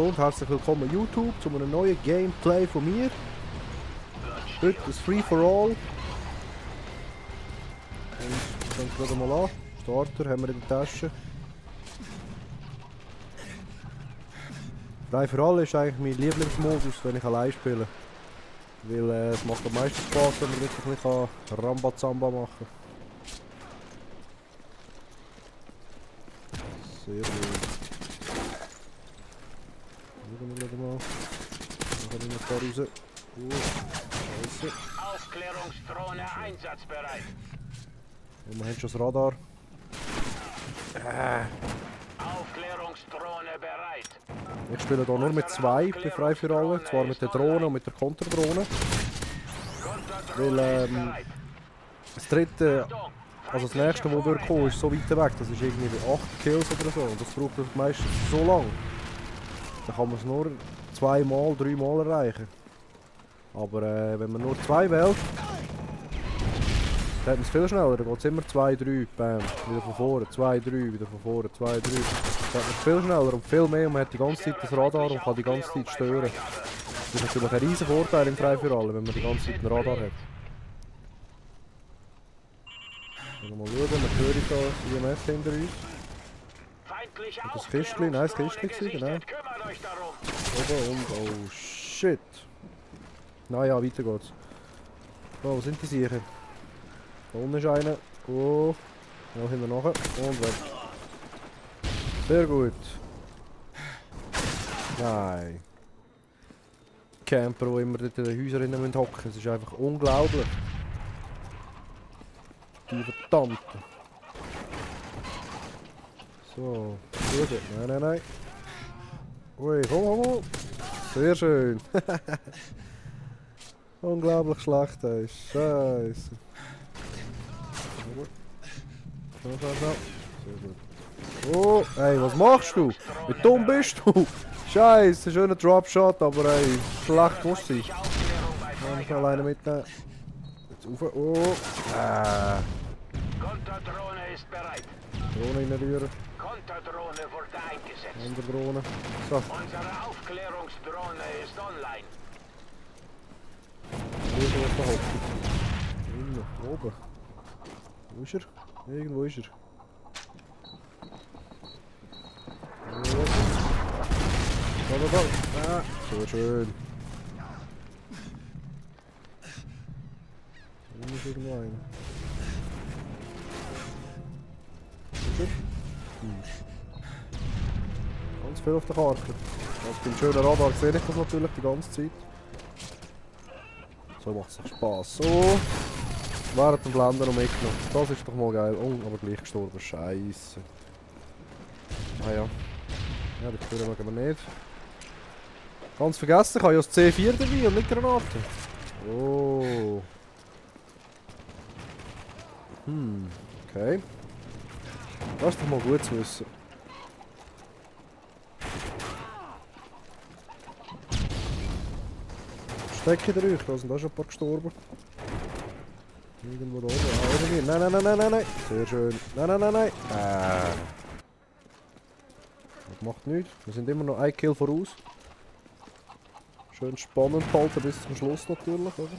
und herzlich willkommen YouTube zu einem neuen Gameplay von mir. Heute ist Free for All. Und fangen wir gerade mal an. Starter haben wir in der Tasche. Free for All ist eigentlich mein Lieblingsmodus, wenn ich allein spiele. Weil es macht am meisten Spaß, wenn man wirklich ein bisschen Rambazamba machen kann. Sehr gut. Schauen wir mal. Dann kann ich noch da raus. Scheiße. Aufklärungsdrohne einsatzbereit. Und wir haben schon das Radar. Aufklärungsdrohne bereit. Ich spiele hier nur mit zwei bei Frei für alle. Zwar mit der Drohne und mit der Konterdrohne. Weil das dritte, also das nächste, das wird kommen, ist so weit weg. Das ist irgendwie 8 Kills oder so. Und das braucht meistens so lang. Dann kann man es nur 2-mal, 3-mal erreichen. Aber wenn man nur 2 wählt, dann hat man es viel schneller. Dann geht es immer 2, 3, bam, wieder von vorne, 2, 3, wieder von vorne, 2, 3. Dann hat man es viel schneller und viel mehr und man hat die ganze Zeit das Radar und kann die ganze Zeit stören. Das ist natürlich ein riesen Vorteil im Frei für alle, wenn man die ganze Zeit ein Radar hat. Mal schauen, man hört da IMF hinter uns. Und das Kistchen, nein, das Kistchen, genau. Oben und, oh shit. Naja, weiter geht's. Oh, wo sind die sicher? Da unten ist einer. Oh, noch hinten nachher und weg. Sehr gut. Nein. Camper, die immer dort in den Häusern hocken müssen. Es ist einfach unglaublich. Die verdammten. So, gut. Nein, nein, nein. Ui, komm. Sehr schön. Unglaublich schlecht, ey. Scheiße. So. Sehr gut. Oh, ey, was machst du? Wie dumm bist du? Scheiße, schöner Dropshot, aber ey, schlecht muss sein. Kann ich alleine mitnehmen. Jetzt rauf. Oh. Konterdrohne ist bereit. Drohne reinrühren. Konterdrohne wurde eingesetzt. Andere Drohne. So. Unsere Aufklärungsdrohne ist online. Wo ist er verhaftet? Innen, oben. Wo ist er? Irgendwo ist er. Da. Ah, so schön. Da ist irgendwo einer. Wo ist er? Ganz viel auf der Karte. Als beim schönen Radar sehe ich das natürlich die ganze Zeit. So macht es Spaß. So. Während dem Blenden noch mitgenommen. Das ist doch mal geil. Oh, aber gleich gestorben. Scheiße. Ah ja. Ja, die Türe mögen wir nicht. Ganz vergessen, ich habe ja das C4 dabei und nicht Granaten. Oh. Okay. Das ist doch mal gut zu wissen. Stecke der euch, da sind auch schon ein paar gestorben. Irgendwo da oben. Ah, irgendwie. Nein. Sehr schön. Nein. Das macht nichts. Wir sind immer noch ein Kill voraus. Schön spannend halten bis zum Schluss natürlich, oder?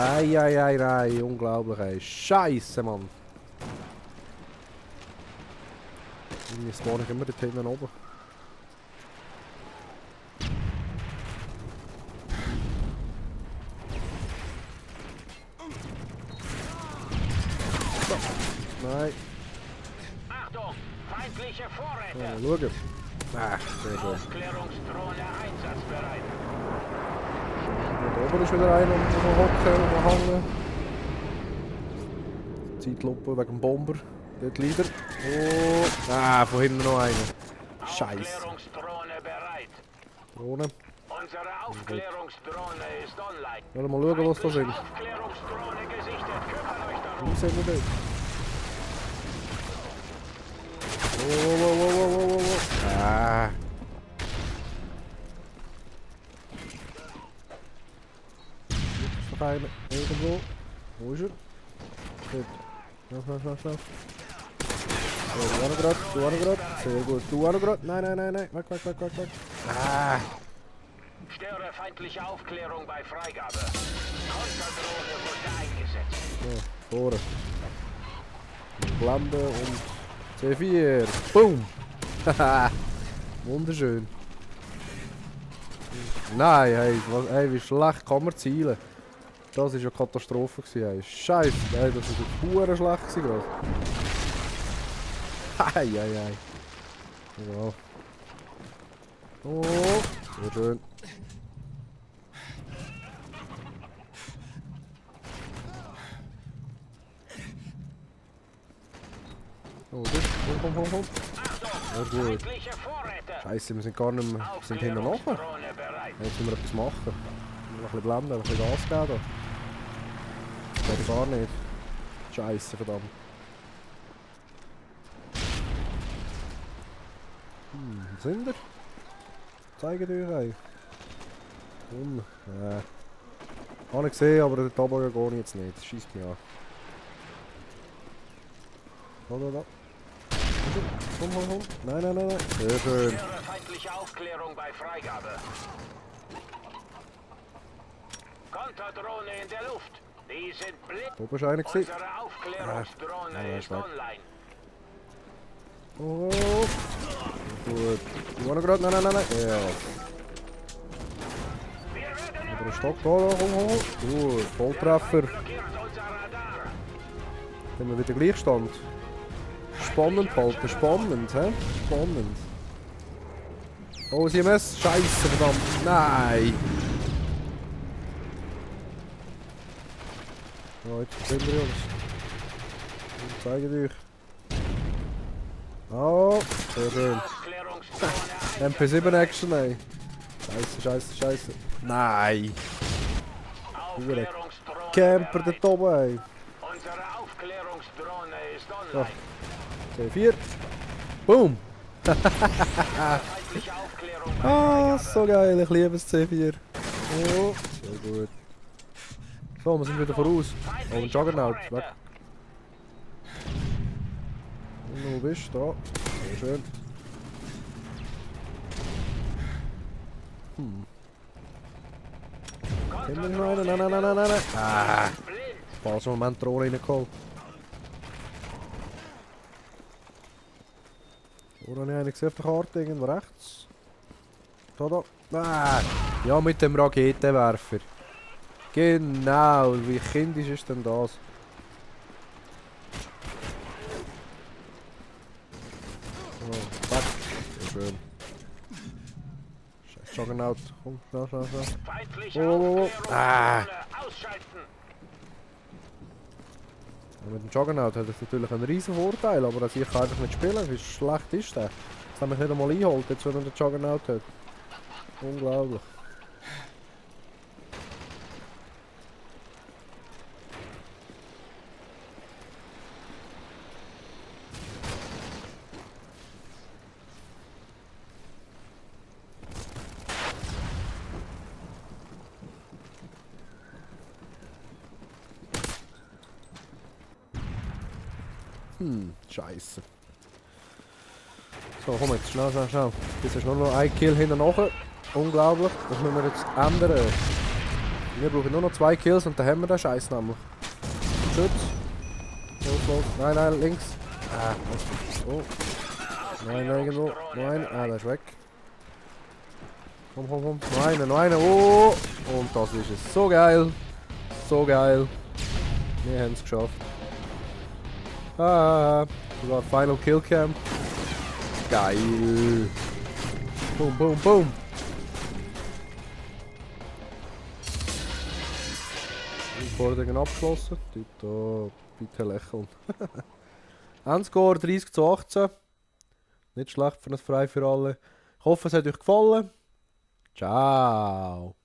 Ei. Unglaublich, ey. Scheiße, Mann. Irgendwie spawn ich immer dort hinten oben. So. Nein. Achtung, feindliche Vorräte. Mal schauen. Sehr schön. Aufklärungsdrohne einsatzbereit. Da oben ist wieder einer am Hocken und am Hangen. Zeitlupe wegen dem Bomber. Dort leider. Oh. Von hinten noch einer. Scheiße. Aufklärungsdrohne bereit. Drohne. Unsere Aufklärungsdrohne ist online. Wollen wir mal schauen, was da sind. Aufklärungsdrohne gesichtet. Kümmert euch darum. Wo sind wir dort? Wow. Hier ist noch einer. Irgendwo. Wo ist er? Dort. Schnell. So, du auch noch grad. Sehr gut. Du auch noch grad. Nein. Weg. Ah. Störe feindliche Aufklärung bei Freigabe. Konterdrohne wurde eingesetzt. So, vorne. Blende und C4. Boom. Haha. Wunderschön. Nein, hey, wie schlecht kann man zielen? Das war ja Katastrophe. Hey. Scheiße, hey, das war verdammt schlecht gerade. Ei. Ja. Oh, sehr schön. Oh, das. Komm. Ja, gut. Feindliche Vorräte. Scheiße, wir sind gar nicht mehr. Wir sind hinten nachher. Aufklärungsdrohne bereit. Jetzt müssen wir etwas machen. Wir müssen ein bisschen blenden, ein bisschen Gas geben. Das geht gar nicht. Scheiße, verdammt. Wo sind wir? Zeigt euch ein. Habe ich gesehen, aber den Tabak gehe ich jetzt nicht. Das schießt mich an. Da. Komm. Nein. Sehr schön. Störe feindliche Aufklärung bei Freigabe. Konterdrohne in der Luft. Die sind blind. Da bist du einer gewesen. Unsere Aufklärungsdrohne Ja, ist weg. online. Oh. Gut. Du auch noch grad? Nein. Ja. Wir werden Über den Stock da. Komm. Gut. Volltreffer. blockiert unser Radar. Dann haben wir wieder Gleichstand. Spannend, Alter. Spannend. Oh, CMS. Scheiße, verdammt. Nein. Ja, jetzt sind wir, Jungs. Ich zeige euch. Oh, sehr schön. Aufklärungsdrohne MP7 Action, ey. Scheiße. Nein. Aufklärungsdrohne Camper bereit. da oben, ey. Unsere Aufklärungsdrohne ist So. online. C4. Boom. Feindliche Aufklärung bei Ah, Freigabe. so geil. Ich liebe das C4. Oh, sehr gut. So, wir sind wieder voraus. Oh, ein Juggernaut. Weg. Und wo bist du? Da. Sehr schön. Kennen wir noch einen? Nein. Ah, Blind. falschen Moment Drohne reingeholt. Wo habe ich eigentlich gesehen auf der Karte? Irgendwo rechts. Da. Ah, ja, mit dem Raketenwerfer. Genau, wie kindisch ist denn das? Oh, weg. Sehr schön. Scheiß Juggernaut. Komm, schnell. Feindliche Oh. Ah. Aufklärungsdrohne ausschalten. Ja, mit dem Juggernaut hat das natürlich einen riesen Vorteil, aber ich kann einfach nicht spielen. Wie schlecht ist der? Das haben wir nicht einmal eingeholt, jetzt wenn er den Juggernaut hat. Unglaublich. Scheiße. So, komm jetzt, schnell. Jetzt ist nur noch ein Kill hinten nachher. Unglaublich. Das müssen wir jetzt ändern. Wir brauchen nur noch 2 Kills und dann haben wir den Scheiß nämlich. Schütz. Los. Nein, links. Ah, oh. Nein, irgendwo. Nein, der ist weg. Komm. Noch einer. Oh! Und das ist es. So geil. Wir haben es geschafft. Sogar Final Kill Cam. Geil. Boom. Forderungen abgeschlossen. Tito, bitte lächeln. Endscore 30:18. Nicht schlecht für ein Frei für alle. Ich hoffe, es hat euch gefallen. Ciao.